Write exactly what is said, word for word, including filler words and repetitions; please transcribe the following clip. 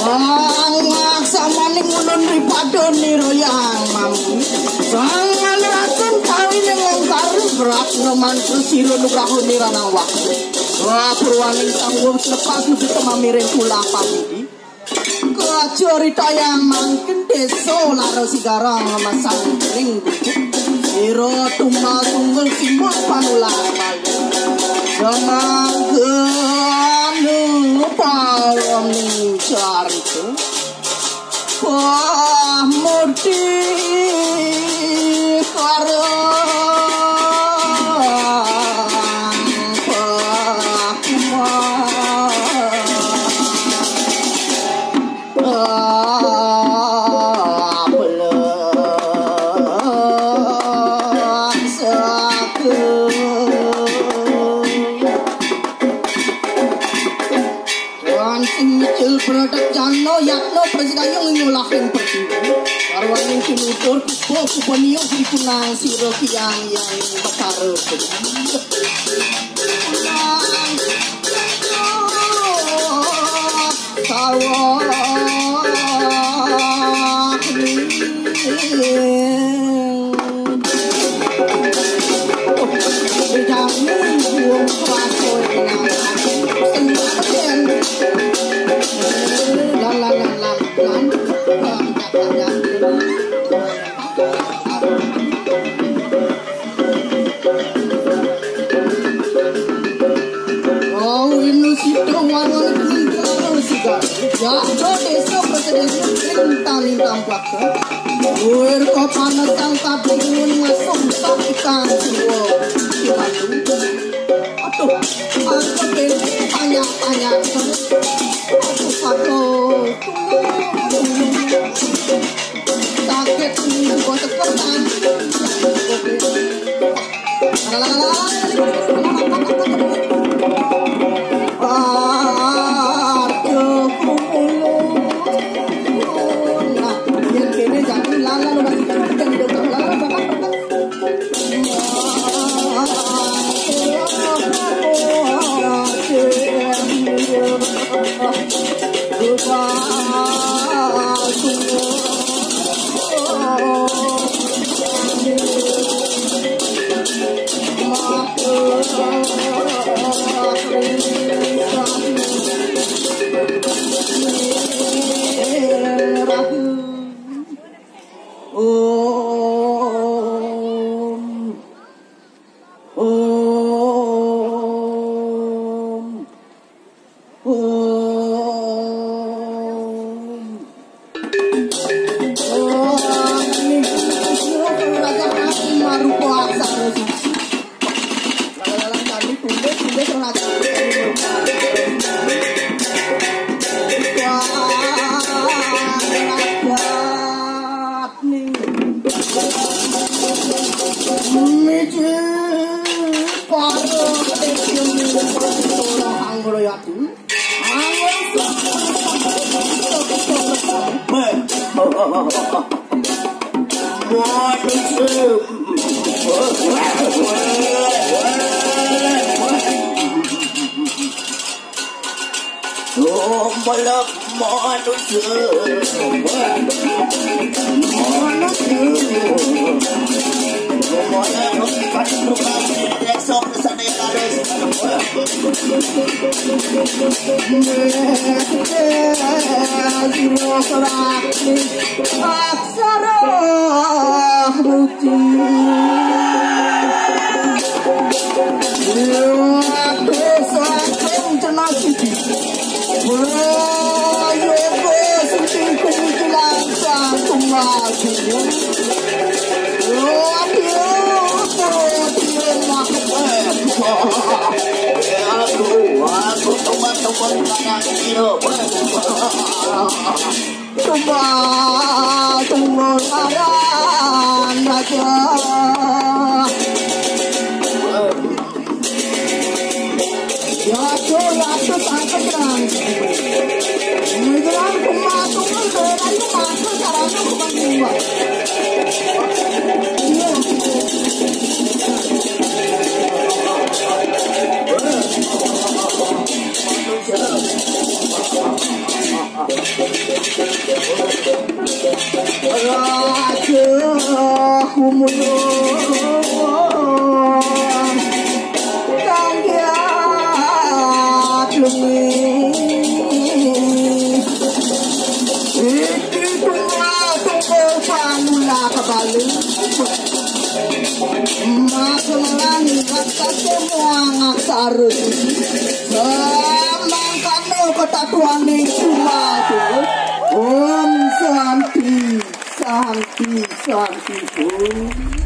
Wah, samaning ulun ripada nira yang mami. Sang manrasan kawin yang ngangkar berat no mantra sira nugraha nira nawak. Wah, purwaning tanggung selepas nu bisa mamiring ulah pamidi. Kacarita yang mangkin desa lara sigarang masang ring sira tumbal tunggal simbol panular malu. Semangkenu palam carita. Wah, murti karang pakumar. Ah, pelaksanaan. Wan sing micil produk jano yatno prasidaya nyulah ing pertiwi. Sarwaning tinutur kupo kupo niuh dipunang sira kiyang yang betara. Sawah. Wau inu sida wangun ning karo sigar. Jasa desa perkedene ing tali tamplak. Luwir kapanesan kabingungan masuk sapikan jiwa. Aduh, aku kene banyak-banyak. Aduh, aduh. Sakit nih, gua cepetan. Om. Om. Om. Om. Niki sira para raja pasti marupa aksara suci. Lalalan kami tulis, tulis raja. Wah, raja. Manusia. Manusia. Sarah Ruci. Desa Kencana Siti. Melayu Siti Kunci Langsang Tunggal Siti. Aduh, aduh, aduh, aduh, teman-teman, Tumbal, tumbal aran raja. Mulung kang kiat lumi. Iki bunga tungkul panula kebalik. Makelan kata semua ngaksara. Samangkana ketatuaning bunga tungkul. Om Santi, Santi, Santi, Om.